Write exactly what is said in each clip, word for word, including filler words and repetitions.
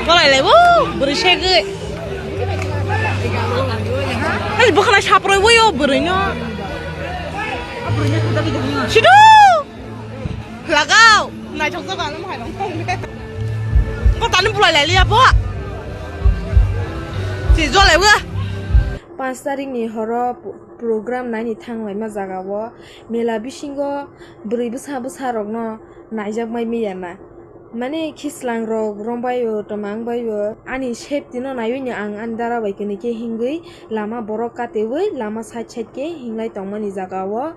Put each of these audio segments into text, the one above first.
Bolai lai bo, bwrwi segwi. Ai, bwkhana saproi boyo bwrwino. Sidu! Lagao! Naithok jago, ano hai rong. Ko tani bolai lai liya bo. Si jolai bo. Panch tarikni horo program naini thanglaima jagao mela bisingo bwrwi bwsa bwsarokno naijak mai miyana. Mane khislang rok rombaio, twmang baio. Ani safety no naiwi no ang ani dara bai kwnwi khe hingwi lama borok katewi lama side side khe hinglai tongmani jagao.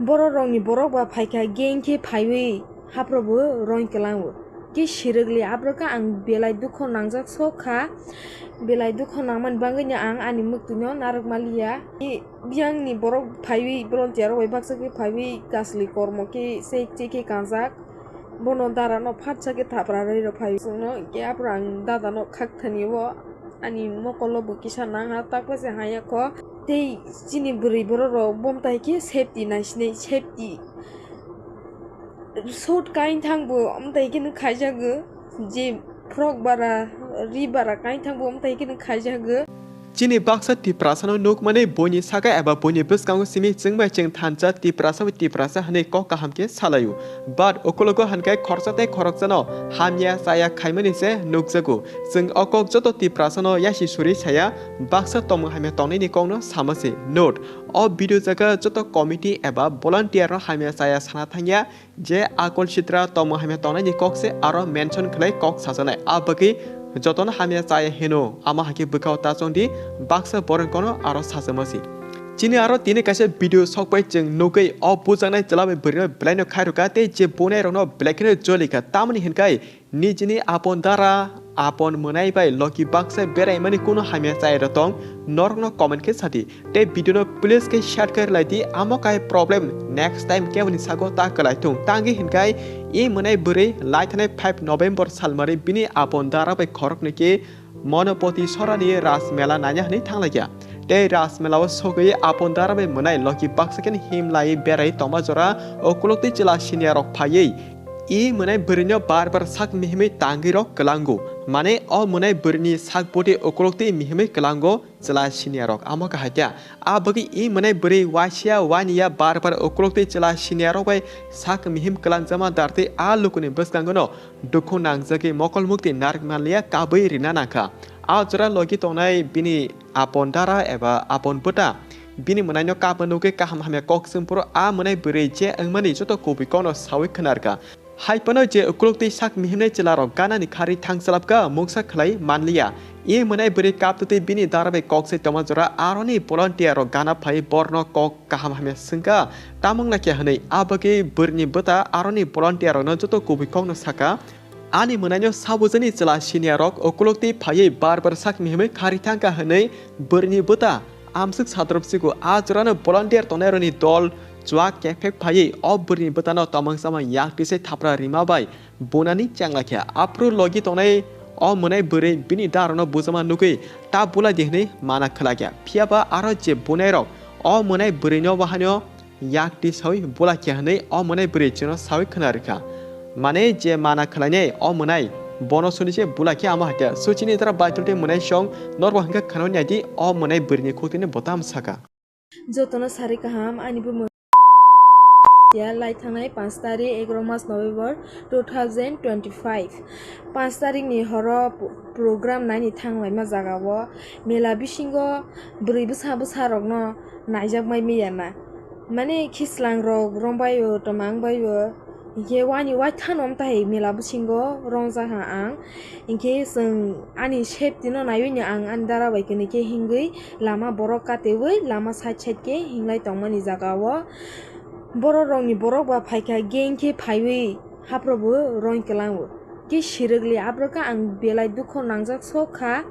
Borok rokni borok ba phaikha gang khe phaiwi haphrobo roing kwlango. Khe sirwkli aphro khe ang belai dukho nangjak sok kha. Belai dukho nangmani bagwi no ang ani mwktwino narwk maliya. Biyangni borok phaiwi volunteer rok bai baksa khe phaiwi kasli kormo khe se che khe kanjak. Bono dara no phatsa khe thapra rwi rw phai chwngno, hinkhe aphuru ang dada no khakthani o ani mokol o bo kisa nang ha, takla se haya kho. Tei chini bwrwi borok rok bomtai khe safety naisinai safety short kain thang bo omtai khe no khaijago, je frog bara ri bara kain thang bo omtai khe no khaijago. Chini baksa Tiprasano nukmani buini saka eba buini bwskango simi chwngbai chwng thansa Tiprasa bai Tiprasa hwnwi kok kaham khe salaio. But ukulogo hwnkhai khoroksa tei khoroksano hamya chaya khaimani se nukjago. Chwng o kok joto Tiprasano yasi suri saya, baksa tongmung hamya tongnaini kokno sama se. Note, o video jaga joto committee eba volunteer no hamya chaya sana thangya, je akol sitra tongmung hamya tongnaini kok se aro mention khlai kok sajaknai. A bagwi jotono hamya chaya hino, ama hakhe bwkhao ta chongdi, baksa borok kono aro sajakma si. Chini aro tini kaisa video sokbai chwng nugwi o bujaknai chwla bai bwrwino belaino khairokha tei je bunai rokno belai kheno jolikha, tamoni hinkhai nijini apon dara, apon mwnai bai logi baksa beraimani kunu hamya chaya rok tong, norokno comment khe sadi. Tei video no please khe share khe rwlai di, amo kai problem next time keboni sago ta kwlai thung. Tangwi hinkhai i mwnai bwrwi lai thanai five November salmari bini apon dara bai khoroknwi khe Monopoti sorani Ras Mela naina hwnwi thanglaikha. Tei Ras Mela o sogwi apon dara bai mwnai logi baksa khe him lai berai tongma jora ukulok tei chwla siniya rok phaiwi i mwnai bwrwino bar bar sak mihimwi tangwi rok kwlango. Mane o mwnai bwrwini sak boti ukulok tei mihimwi kwlango. Chwla siniya rok amo kahai khe. A bagwi i mwnai bwrwi waisiya wainiya bar bar ukulok tei chwla siniya rok bai sak mihim kwlangjama dar tei a lukuni bwskango no dukhu nangjagwi mokol mukti narwk manliya kabwi rina nangkha. A jora logi tongnai bini apon dara eba apon bwta bini mwnaino kapma nugwi kaham hamya kok chwng phuru a mwnai bwrwi je wngmani joto kubui kokno sawi khwnarkha. Hai phano je ukulok tei sak mihimnai chwlarok ganani kharwi thangchlapkha, mungsa khlai manliya. I mwnai bwrwi kaptwi tei bini dara bai kok sai tongma jora aroni volunteer rok gana phai borno kok kaham hamya swngkha, tamung lakya hwnwi. A bagwi bwrwini bwta aroni volunteer rokno joto kubui kokno sakha, ani mwnaino sabujani chwla siniya rok ukulok tei phaiwi bar bar sak mihimwi kharwi thangkha hwnwi bwrwini bwta amswk sadrop sigo. A jorano volunteer tongnairokni dol chuak kephek phaiwi o bwrwini bwtano tomang chamang yak twisai thapra rima bai bunani chengla khe. Aphuru logi tongnai o mwnai bwrwi bini darano bujama nugwi ta bulai di hwnwi mana khlakya. Phiyaba aro je bunairok o mwnai bwrwino wahanio yak tisawi bula khe hwnwi o mwnai bwrwi chwngno sawi khwna rwkha. Mane je mana khlainai o mwnai bono suni se bula khe amo hakhe suchini dara baitul tei mwnai song norbo hwnkhe khwnwi naidi o mwnai bwrwini khuktini botam saka. Jotono sari kaham ani bumung ya lai thangnai panch tarik egaroh mas November two thousand twenty-five. Panch tarikni horo program naini thanglaima jagao mela bisingo bwrwi bwsa bwsarokno naijak mai miyana. Mane khislang rok rombaio, twmang baio, hinkhe wani waithano omtai mela bisingo rongjakha ang. Hinkhe chwng ani safety no naiwi no ang ani dara bai kwnwi khe hingwi lama borok katewi lama side side khe hinglai tongmani jagao borok rokni borok ba phaikha gang khe phaiwi haphrobo roing kwlango. Khe sirwkli aphro khe ang belai dukho nangjak sok kha.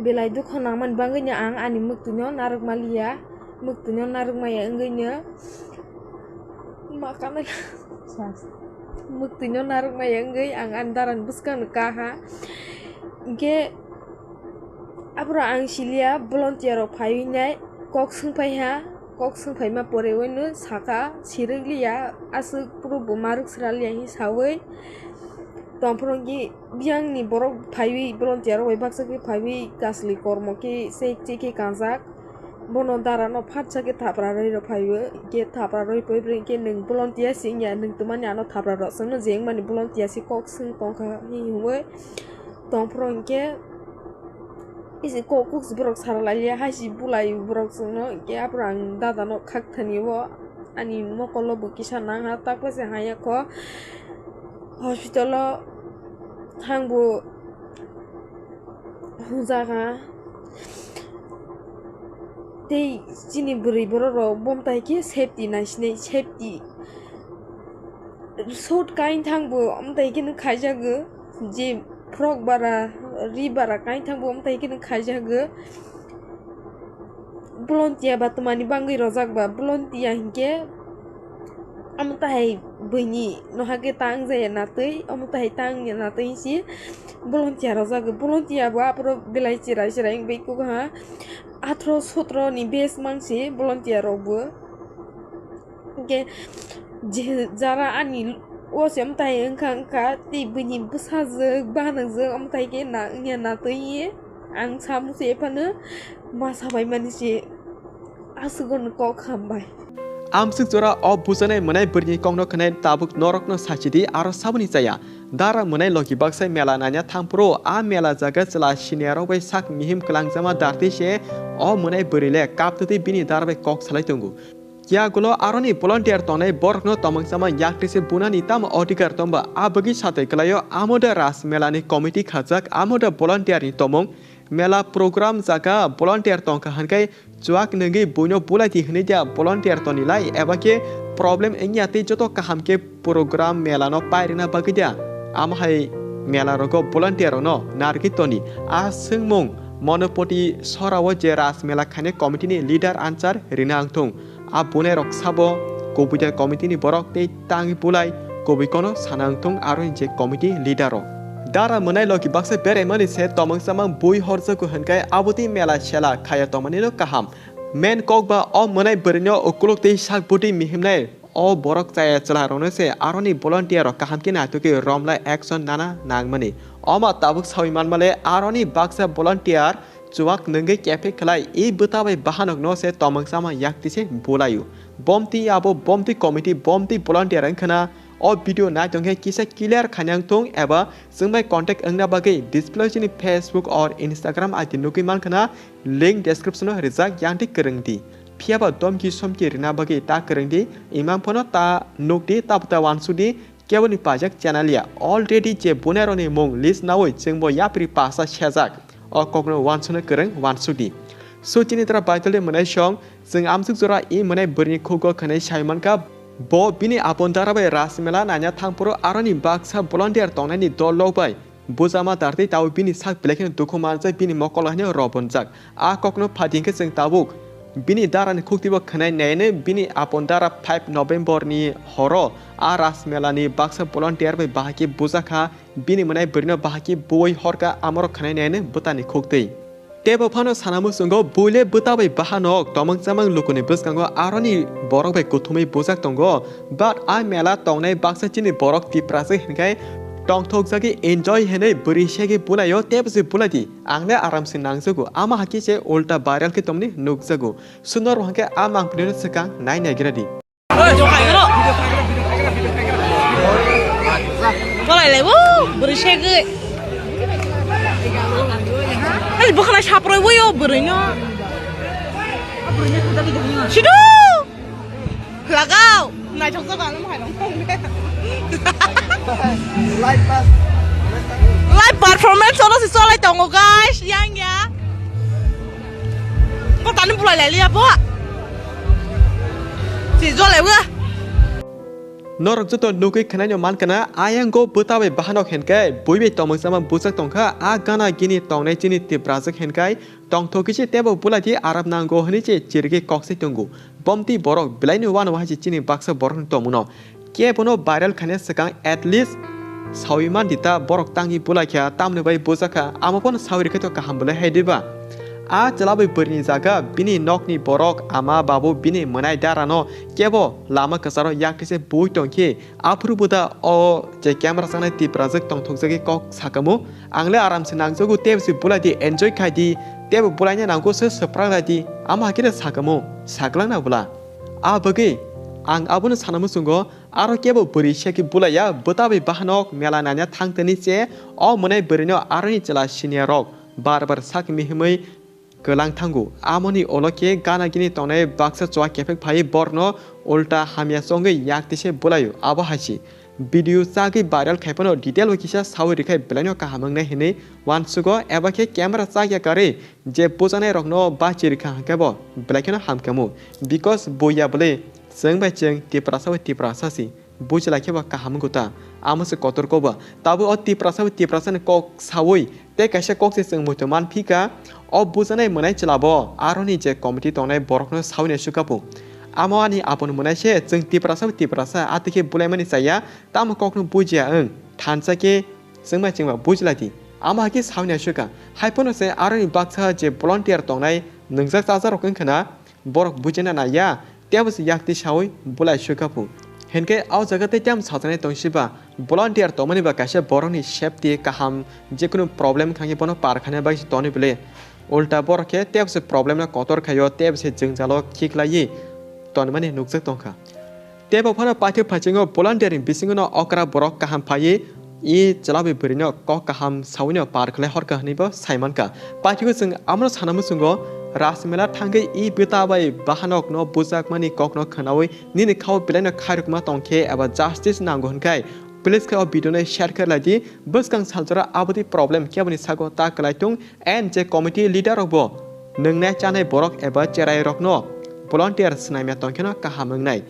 Belai dukho nangmani bagwi no ang ani mwktwino narwk maliya. Mwktwino narwk maya wngwi no ma kanai. Mwktwino narwk maya wngwi ang ani darani bwskangno kaha. Hinkhe aphro ang siliya volunteer rok phaiwi nai kok swngphaiha. Kok swngphaima pore uaino saka sirwkliya aswk phuru bo marwk sraliya hinwi sawi. Tongphuru hwnkhe biyangni borok phaiwi volunteer rok bai baksa khe phaiwi kasli kormo khe se che khe kanjak. Bono dara no phatsa khe thapra rwi rok phaiwi khe thapra rwi poi bwrwi khe nwng volunteer se wngya, nwng twmani ano thapra rok swngno je wngmani volunteer se kok swng tongkha hinwi tongphuru hwnkhe isi kok kuk borok sara lailiya hai si bulai borok swngno hwnkhe aphuru ang dada no khakthani o ani mokolo bo kisa nang ha takla se haya kho. Hospital o thangbo hwnjak ha. Tei chini bwrwi borok rok bomtai khe safety naisinai safety. Suit kain thangbo omtai khe no khaijago. Je frok bara, ri bara kain thangbo omtai khe no khaijago. Volunteer ba twmani bangwi rojak ba, volunteer hinkhe omo tahai buini noha khe tang jaya natwi, omo tahai tang ya natwi si volunteer rojak. Volunteer bo aphuru belai cherai cherai wngwi kugo ha, athro sotro ni base mangsi volunteer rok bo. Hwnkhe je jara ani o se mwtai wngkha wngkha tei buini bwsajwk bahanajwk mwtai khe na wngya natwi ye ang samung se phano ma sabaimani se aswk no kok hambai. Amswk jora o bujanai mwnai bwrwini kokno khwnai tabuk norokno sachidi aro saboni chaya. Dara mwnai logi baksa mela nanya thangphuru a mela jaga chwla siniya rok bai sak mihim kwlangjama darti se o mwnai bwrwi le kaptwtwi bini dara bai kok salai tongo. Kiyagulo aroni volunteer tongnai borokno tomongchama yaktwi se bunani tamo odhikar tongba, a bagwi satai kwlaio, amo da Ras Mela ni committee khajak, amo da volunteer ni tomong, mela program jaga volunteer tongkha hwnkhai chuak nungwi buino bulaidi hwnwi da volunteer toni lai, eba khe problem wngya tei joto kaham khe program mela no pairwna bagwi da, amo hai mela rogo volunteer rokno narwgwi toni. A swngmung Monopoti sorao je Ras Mela khainai committee ni leader answer rina wngthung. A bunai rok sabo kubui da committee ni borok tei tangwi bulai kubui kono sana wngthung aro je committee leader rok. Dara mwnai logi baksa beraimani se tomong chamang bui horjago hwnkhai abotwi mela sela khaya tongmani no kaham. Main kok ba o mwnai bwrwino ukuluk tei sak bwtwi mihimnai o borok chaya chwla rokno se aroni volunteer rok kaham khe naitugwi romlai action nana nangmani. Oma tabuk sawi manmale aroni baksa volunteer chuak nungwi kephek khlai i bwta bai bahanokno se tomong chamang yaktwi se bulaio. Bomtwi abo bomtwi committee bomtwi volunteer wngkhana o video naitongkhe kisa clear khaina wngthung eba chwng bai contact wngna bagwi display chini Facebook or Instagram I D nugwi mankhana link description o rijak yangtwi kwrwngdi. Phiyaba domki somki rina bagwi ta kwrwngdi imang phano ta nukdi tabta wansukdi. Keboni pajak channel ya already je bunairokni mung list nawi chwngbo yapri pasa sejak. O kokno wansukna kwrwng wansukdi. So chini dara baitolde mwnai song chwng amsuk jora i mwnai bwrwini khugo khwnai sai mankha bo bini apon dara bai Ras Mela naina thangphuru aroni baksa volunteer tongnaini dol rok bai bujama dartwi tao bini sak belai kheno dukhu manjak bini mokol haino robonjak. A kokno phadi hwnkhe chwng tabuk bini darani khuktibo khwnai naino bini apon dara five November ni horo a Ras Mela ni baksa volunteer bai bahai khe bujakha, bini mwnai bwrwino bahai khe buwi horkha amorok khwnai naino bwtani khuktwi. Tebo phano sana muchungo buile bwta bai bahanok tomong chamang lukuni bwskango aroni borok bai kuthumwi bujak tongo, but a mela tongnai baksa chini borok Tiprasa hwnkhai tongthokjagwi enjoy hwnwi bwrwi segwi bulaio tebo se bulaidi. Ang le aram se nangjago, ama hakhe se ulta viral khe tongmani nukjago. Sunor bo hwnkhe a mangpili no swkang nai naigra di. Oi, jok hai garo. Bolai lai, wo, bwrwi se gwi. Ai, bwkhalai saproi boyo, bwrwi no. Sidu! Lagao! Naithok jago, ano hai rong. Live performance ono si cholai tongo, guys, yang ya. Ko tani bulai lai liya bo. Si jolai wa. Norok joto nugwi khwnai no mankana, ayang go bwta bai bahanok henkhe, bui bai tomong sama bujak tongkha, a gana gini tongnai chini Tiprajwk henkai, tongthokgwi se tebo bulaidi arap nango hwnwi se chirigwi kok sai tongo. Bomtwi borok belaino uanao hai se chini baksa borokni tongmungno. Kebono viral khaina swkang at least sawi man di ta borok tangwi bulaikha tamni bai bujakha amo phano sawi rikhe to kaham belai hai diba. A chwla bai bwrwini jaga bini nokni borok, ama babu, bini mwnai darano kebo lama kwcharo yaktise bui tongkhe, aphuru buda o je camera changnai Tiprajwk tongthokjagwi kok sakamo, "Ang le aram se nangjago, tebo se bulai di, enjoy khai di, tebo bulaina nango se swprak lai di," ama hakhe sakamo, saglangna bwla. A bagwi ang abono sana muchungo, aro kebo bwrwi seki bulaiya, bwtabai bahanok mela naina thangtani che, o mwnai bwrwino aroni chwla senior rok bar bar sak mihimwi kwlang thango. Amoni ulo khe gana gini tongnai baksa chua kephek phai borno ulta hamya chongwi yak tise bulaio. Abo hai se video chagwi viral khai phano detail o kisa sawi rwkhai belaino kaham wngnai hinwi uansugo, eba khe camera chakya karwi je bujanai rokno bachi rwkha hwnkhe bo belai kheno hamkhamu, because buiya bwlwi chwng bai chwng Tiprasa bai Tiprasa si. Buji lai khe ba kaham wngkha ta, amo se kotor kok ba. Tabuk o Tiprasa bai Tiprasa ni kok sawi tei kaisa kok se chwng muitu man phi kha. O bujanai mwnai chwla bo aroni je committee tongnai borok no sawi nai sukha phu. Amo ani apun mwnai se, chwng Tiprasa bai Tiprasa atwi khe bulai mani chaya, tamo kok no bujiya wng thansa khe chwng bai chwng ba buji lai di. Amo hai khe sawi nai sukha. Hai phano se aroni baksa je volunteer tongnai nwngjak chajak rok wng khna, borok bujina naiya, tei abo se yakti sawi bulai sukha phu. Hinkhe o jaga tei tamo sajaknai tong siba, volunteer tongmani ba kaisa borokni safety kaham, jekunu problem khangwi bono par khaina bagwi se toni bwle. Ulta borok khe tei abo se problem no kotor khaio, tei abo se jwngjalo khiklaiwi tonmani nukjak tongkha. Tei bo phano paithak phaichingo volunteer ni bisingo no okra borok kaham phaiwi i chwla bai bwrwino kok kaham sawino par khlai horkha hwnwi bo sai mankha. Paithago chwng amano sana muchungo, Rajmela thangwi i bwta bai bahanokno bujakmani kokno khwnawi nini khao belaino khairokma tongkhe eba justice nango hwnkhai, please khe o video no share khe lai di. Bwskang saljora aboni problem keboni sago ta kwlai tung, and je committee leader rok bo nwngnai chanai borok eba cherai rokno volunteer swnaimya tongkheno kaham wngnai.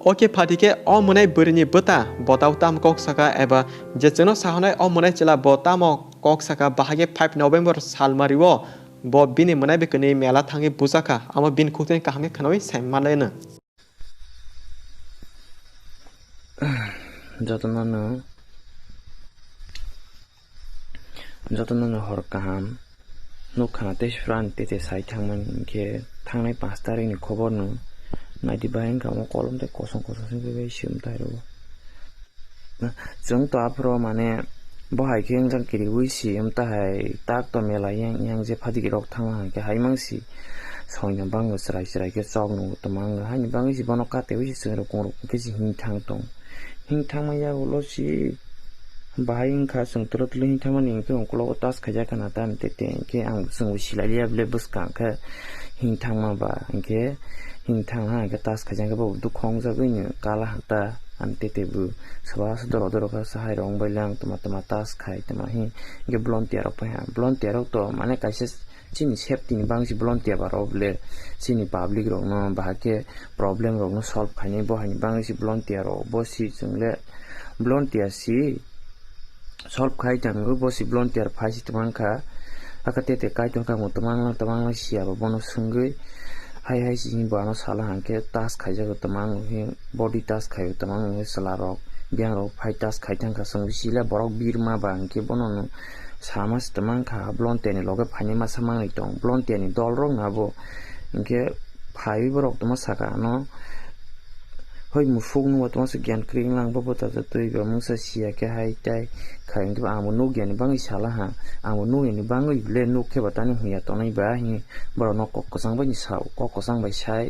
Oke, phatikhe o mwnai bwrwini bwta botao tam kok saka eba je chwngno sahonai o mwnai chwla bo tamo kok saka, bahai khe five November salmario bo bini mwnai bai kwnwi mela thangwi bujakha, amo bini khuktwini kaham khe khwnawi sai manlaino. Jotono no Jotono no hor kaham nukha na tei sipra ni tete sai thangmani hinkhe thangnai panch tarikni khobor no naidi bahai wngkha omo kolom tei kosom kosom se bai swi mwtai rwo. Chwng to aphuru mane bo hai khe wngjak kiriwi si mwtai hai tak to mela yang yang je phadik rok thangma hai khe hai mang si soina bangwi chwrai chwrai khe chok nungo twmang haini bangwi si bono katewi si chwng rok kung rok khe si himthang tong. Himthangma yagulo si bahai wngkha, chwng twlo twlo himthangmani hinkhe unkologo tas khaijak khana ta, tei tei hinkhe ang chwngbo silailiya bele bwskang khe himthangma ba hinkhe himthangha hinkhe tas khaijak khe bo dukha wngjagwino kala hata, ani tei tei bo swba aswk doro doro khe sa hai rok wngbai le ang twma twma tas khai twma hinkhe volunteer rok phaiha, volunteer rok to mane kaisa chini safety ni bangsi volunteer ba rok le chini public rok no bahai khe problem rok no solve khainai bo hai ni bangsi volunteer rok bo si chwng le volunteer si solve khai tang bo si volunteer phai si twmang kha. Aka tete kaitor kha mo twmang lang twmang lang siya bo bono swngwi hai hai si bo ano sala hang khe tas khaijak twmang hi body tas khai twmang hi chwla rok biyang rok phai tas khai thang kha chwng bisi le borok birma ba hwnkhe bono no sama se twmang kha, volunteer ni loge phainai masa manwi tong, volunteer ni dol rok no abo hinkhe phaiwi borok tongma saka ano hoi musuk nungbo tongma se giyan kwrwi wnglang bo bwtha twi ba mungsa siya khe hai tai khai hinkhe bo ang bo nuk yani bangwi sala ha, ang bo nuk yani bangwi le nuk khe bo tani hwnya tonwi ba hi borok no kok kwchang bai ni sa o, kok kwchang bai sai.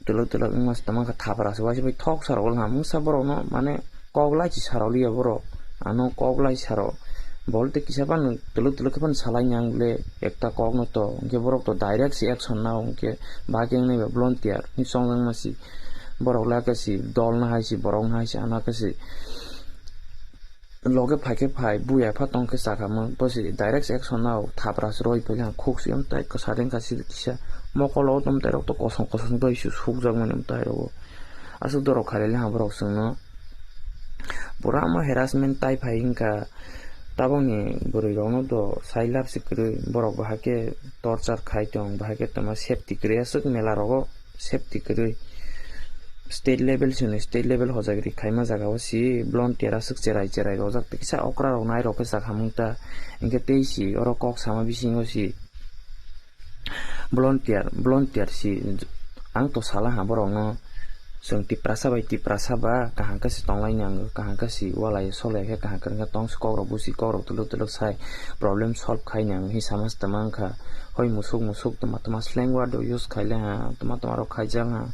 Twlwk twlwk wngma se tongma khe thapra se waisa bai thok sarok wlha mungsa borok no mane kok lai se sarok liya borok ano kok lai sarok bol tei kisa phano twlwk twlwk khe phano salai nang le ekta kok no to hinkhe borok to direct se action nao hinkhe bahai khe wngnai ba volunteer hinwi chongjak ma se borok lai khe se dol no hai se borok no hai se ano khe se. Loge phai khe phai, buya pha tong khe chakha mo, bo se direct action nao thapra se roi pele ang khuk suyam tai kwsa deng kha sidi kisa mokol o tong tai rok to kosom kosom bai su suk jak mani tai rok o. Aswk dorok khalai le ha borok chwng no pura mo harassment tai phai wngkha. Tabok ni bwrwi rok no do sai lab se kwrwi, borok bahai khe torture khai tong, bahai khe tongma safety kwrwi aswk mela rogo. Safety kwrwi state level sino state level hojagri khaima jaga o si volunteer aswk cherai cherai rojak tei kisa okra rok nai rok khe chakhamung ta hinkhe tei si oro kok sama bisingo si Volunteer, volunteer si ang to sala ha borokno. Chwng Tiprasa bai Tiprasa ba kaham khe se tonglaini ang, kaham khe se walai solai khe kaham khe tong se kokrok busi kokrok tuluk tuluk sai problem solve khaini ang hi sama se tama wngkha. Hoi musuk musuk tama tama slang word use khaile ha, tama tama rok khaijak ha.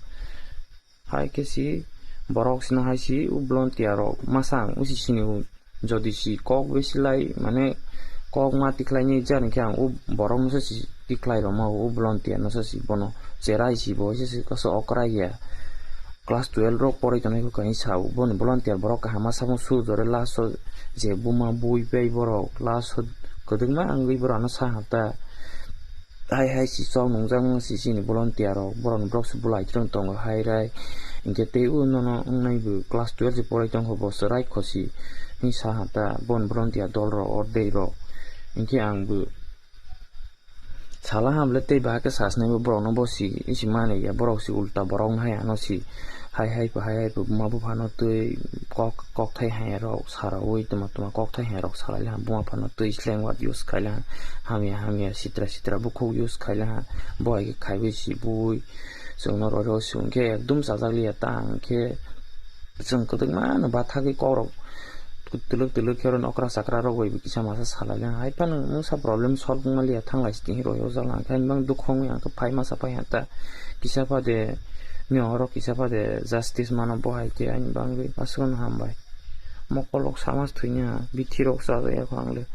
Hai khe si borok sino hai si u volunteer rok masa ang usi sini u. Jodi si kok besi lai, mane kok ma tikhlai ni jar khe ang u borok no se si tikhlai roma u volunteer no se si bono cherai si bo se si kaso okrai ya. Class twelve rok porai tongo kani sa u boni volunteer borok kaham ma samo su jore last o je buma bui bai borok last o kwdwkma ang ui borok ano sa ha ta. Hai hai si chok nungjak wng si chini volunteer rok borok ni borok se bulai twrwng tongo hai rai. Hinkhe tei o nono wngnai bo class twelve se porai tongkha bo chwrai khosi hinwi sa ha ta bon volunteer dol rok ordek rok. Hinkhe ang bo sala ham le tei bahai khe sasnai bo borok no bo si isi mani ya borok si ulta borok no hai ano si. Hai hai pha, hai hai pha, buma buphano twi kok, kokthai hai rok sarawi tuma tuma kokthai hai rok salai laha, buma phano twi slang word use khai laha, hamya, hamya, sitra, sitra bukhuk use khai laha, bo hai khe khaiwi si bui, chwngno roi roi sung khe ekdum chajak liya ta ang khe chwng kwdwkma no bathagwi kokrok twlwk twlwk khe oro okra chakra rok bai kisa masa salai laha, hai phano mungsa problem solve wngma liya thanglai sitini roi o jala khe ani bang dukhu wngwi ang khe phai masa phai ha ta. Kisa pha de, mia oro kisa pha de justice mano bo hai khe ani bangwi aswkno hambai. Mokolrok sama thwina, bithirok chajak ya kho ang le.